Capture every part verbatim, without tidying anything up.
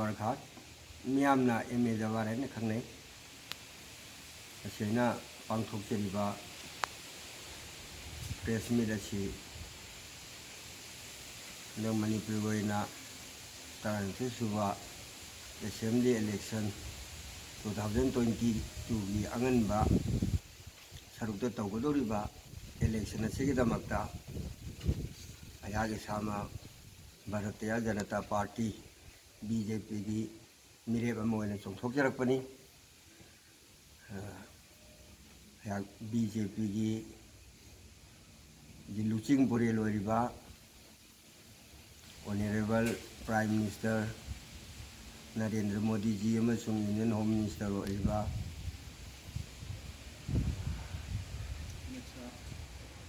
ꯃꯔꯈꯥꯠ, ꯃꯤꯌꯥꯝꯅ M A ꯖꯋꯥꯔ ꯍꯥꯏꯅ ꯈꯪꯅꯩ꯫ ꯉꯁꯤ ꯑꯩꯅ ꯄꯥꯡꯊꯣꯛꯆꯔꯤꯕ ꯄ꯭ꯔꯦꯁ ꯃꯤꯠ ꯑꯁꯤ ꯍꯟꯗꯛ ꯃꯅꯤꯄꯨꯔꯒꯤ ꯑꯣꯏꯅ ꯇꯔꯥꯅꯤꯊꯣꯏ ꯁꯨꯕ assembly election two thousand twenty ꯇꯨꯒꯤ ꯑꯉꯟꯕ ꯁꯔꯨꯛꯇ ꯇꯧꯒꯗꯧꯔꯤꯕ ꯏꯂꯦꯛꯁꯟ ꯑꯁꯤꯒꯤꯗꯃꯛꯇ ꯑꯩꯍꯥꯛ ꯏꯁꯥꯃꯛ Bharatiya Janata party, B J ꯄꯤꯒꯤ ꯃꯤꯔꯦꯞ ꯑꯃ ꯑꯣꯏꯅ ꯆꯣꯡꯊꯣꯛꯆꯔꯛꯄꯅꯤ꯫ ꯑ, ꯑꯩꯍꯥꯛ ꯕꯤ ꯖꯦ ꯄꯤꯒꯤ ꯂꯨꯆꯤꯡ ꯄꯨꯔꯦꯜ ꯑꯣꯏꯔꯤꯕ ꯑꯣꯅꯔꯦꯕꯜ ꯄ꯭ꯔꯥꯏꯝ ꯃꯤꯅꯤꯁꯇꯔ ꯅꯔꯦꯟꯗ꯭ꯔ ꯃꯣꯗꯤꯖꯤ ꯑꯃꯁꯨꯡ ꯌꯨꯅꯤꯌꯟ ꯍꯣꯝ ꯃꯤꯅꯤꯁꯇꯔ ꯑꯣꯏꯔꯤꯕ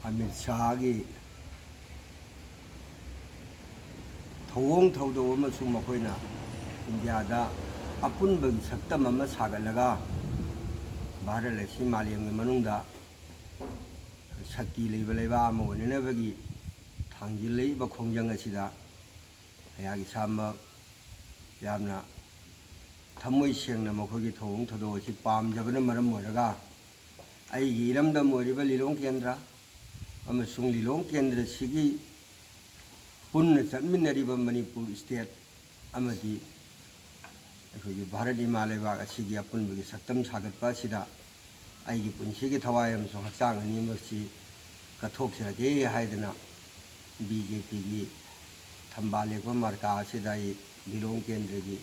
ꯑꯃꯤꯠ ꯁꯥꯍꯒꯤ ꯊꯧꯑꯣꯡ ꯊꯧꯗꯧ ꯑꯃꯁꯨꯡ ꯃꯈꯣꯏꯅ ꯏꯟꯗꯤꯌꯥꯗ ꯑꯄꯨꯟꯕꯒꯤ ꯁꯛꯇꯝ ꯑꯃ ꯁꯥꯒꯠꯂꯒ ꯚꯥꯔꯠ ꯑꯁꯤ ꯃꯥꯂꯦꯝꯒꯤ ꯃꯅꯨꯡꯗ ꯁꯛꯇꯤ ꯂꯩꯕ ꯂꯩꯕꯥꯛ ꯑꯃ ꯑꯣꯏꯅꯅꯕꯒꯤ ꯊꯥꯡꯖꯤꯜꯂꯛꯏꯕ ꯈꯣꯡꯖꯪ ꯑꯁꯤꯗ ꯑꯩꯍꯥꯛ ꯏꯁꯥꯃꯛ ꯌꯥꯝꯅ ꯊꯃꯣꯏ ꯁꯦꯡꯅ ꯃꯈꯣꯏꯒꯤ ꯊꯧꯑꯣꯡ ꯊꯧꯗꯣꯛ ꯑꯁꯤ ꯄꯥꯝꯖꯕꯅ ꯃꯔꯝ ꯑꯣꯏꯔꯒ ꯑꯩꯒꯤ ꯏꯔꯝꯗꯝ ꯑꯣꯏꯔꯤꯕ ꯂꯤꯂꯣꯡ ꯀꯦꯟꯗ꯭ꯔ ꯑꯃꯁꯨꯡ ꯂꯤꯂꯣꯡ ꯀꯦꯟꯗ꯭ꯔꯁꯤꯒꯤ ꯄꯨꯟꯅ ꯆꯠꯃꯤꯟꯅꯔꯤꯕ ꯃꯅꯤꯄꯨꯔ ꯁ꯭ꯇꯦꯠ ꯑꯃꯗꯤ ꯑꯩꯈꯣꯏꯒꯤ ꯚꯥꯔꯠ ꯏꯃꯥ ꯂꯩꯕꯥꯛ ꯑꯁꯤꯒꯤ ꯑꯄꯨꯟꯕꯒꯤ ꯁꯛꯇꯝ ꯁꯥꯒꯠꯄ ꯑꯁꯤꯗ ꯑꯩꯒꯤ ꯄꯨꯟꯁꯤꯒꯤ ꯊꯋꯥꯏ ꯑꯃꯁꯨꯡ ꯍꯛꯆꯥꯡ ꯑꯅꯤꯃꯛꯁꯤ ꯀꯠꯊꯣꯛꯆꯔꯒꯦ ꯍꯥꯏꯗꯅ ꯕꯤ ꯖꯦ ꯄꯤꯒꯤ ꯊꯝꯕꯥꯜ ꯂꯦꯞꯄ ꯃꯥꯔꯀꯥ ꯑꯁꯤꯗ ꯑꯩ ꯂꯤꯂꯣꯡ ꯀꯦꯟꯗ꯭ꯔꯒꯤ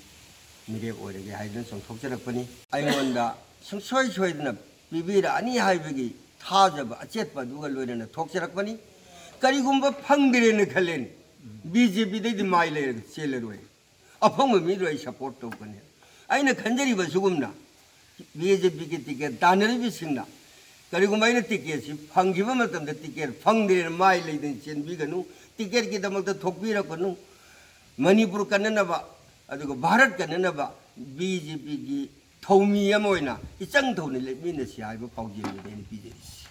ꯃꯤꯔꯦꯞ ꯑꯣꯏꯔꯒꯦ ꯍꯥꯏꯗꯨꯅ ꯆꯣꯡꯊꯣꯛꯆꯔꯛꯄꯅꯤ꯫ ꯑꯩꯉꯣꯟꯗ ꯁꯨꯡꯁꯣꯏ ꯁꯣꯏꯗꯅ ꯄꯤꯕꯤꯔꯛꯑꯅꯤ ꯍꯥꯏꯕꯒꯤ ꯊꯥꯖꯕ ꯑꯆꯦꯠꯄ ꯑꯗꯨꯒ ꯂꯣꯏꯅꯅ ꯊꯣꯛꯆꯔꯛꯄꯅꯤ꯫ ꯀꯔꯤꯒꯨꯝꯕ ꯐꯪꯗ꯭ꯔꯦꯅ ꯈꯜꯂꯦꯅꯦ, ꯕꯤ ꯖꯦ ꯄꯤꯗꯩꯗꯤ ꯃꯥꯏ ꯂꯩꯔꯒ ꯆꯦꯜꯂꯔꯣꯏ꯫ ꯑꯐꯪꯕ ꯃꯤꯗꯣ ꯑꯩ ꯁꯄꯣꯔꯠ ꯇꯧꯒꯅꯤ꯫ ꯑꯩꯅ ꯈꯟꯖꯔꯤꯕ ꯑꯁꯤꯒꯨꯝꯅ ꯕꯤ ꯖꯦ ꯄꯤꯒꯤ ꯇꯤꯀꯦꯠ ꯇꯥꯟꯅꯔꯤꯕꯁꯤꯡꯅ ꯀꯔꯤꯒꯨꯝꯕ ꯑꯩꯅ ꯇꯤꯀꯦꯠꯁꯤ ꯐꯪꯈꯤꯕ ꯃꯇꯝꯗ ꯇꯤꯀꯦꯠ ꯐꯪꯗ꯭ꯔꯦꯅ ꯃꯥꯏ ꯂꯩꯗꯅ ꯆꯦꯟꯕꯤꯒꯅꯨ, ꯇꯤꯀꯦꯠꯀꯤꯗꯃꯛꯇ ꯊꯣꯛꯄꯤꯔꯛꯀꯅꯨ꯫ ꯃꯅꯤꯄꯨꯔ ꯀꯟꯅꯅꯕ ꯑꯗꯨꯒ ꯚꯥꯔꯠ ꯀꯟꯅꯅꯕ ꯕꯤ ꯖꯦ ꯄꯤꯒꯤ ꯊꯧꯃꯤ ꯑꯃ ꯑꯣꯏꯅ ꯏꯆꯪ ꯊꯧꯅ ꯂꯦꯞꯃꯤꯟꯅꯁꯤ ꯍꯥꯏꯕ ꯄꯥꯎꯖꯦꯜꯗꯨꯅꯤ ꯑꯩꯅ ꯄꯤꯖꯔꯤꯁꯤ꯫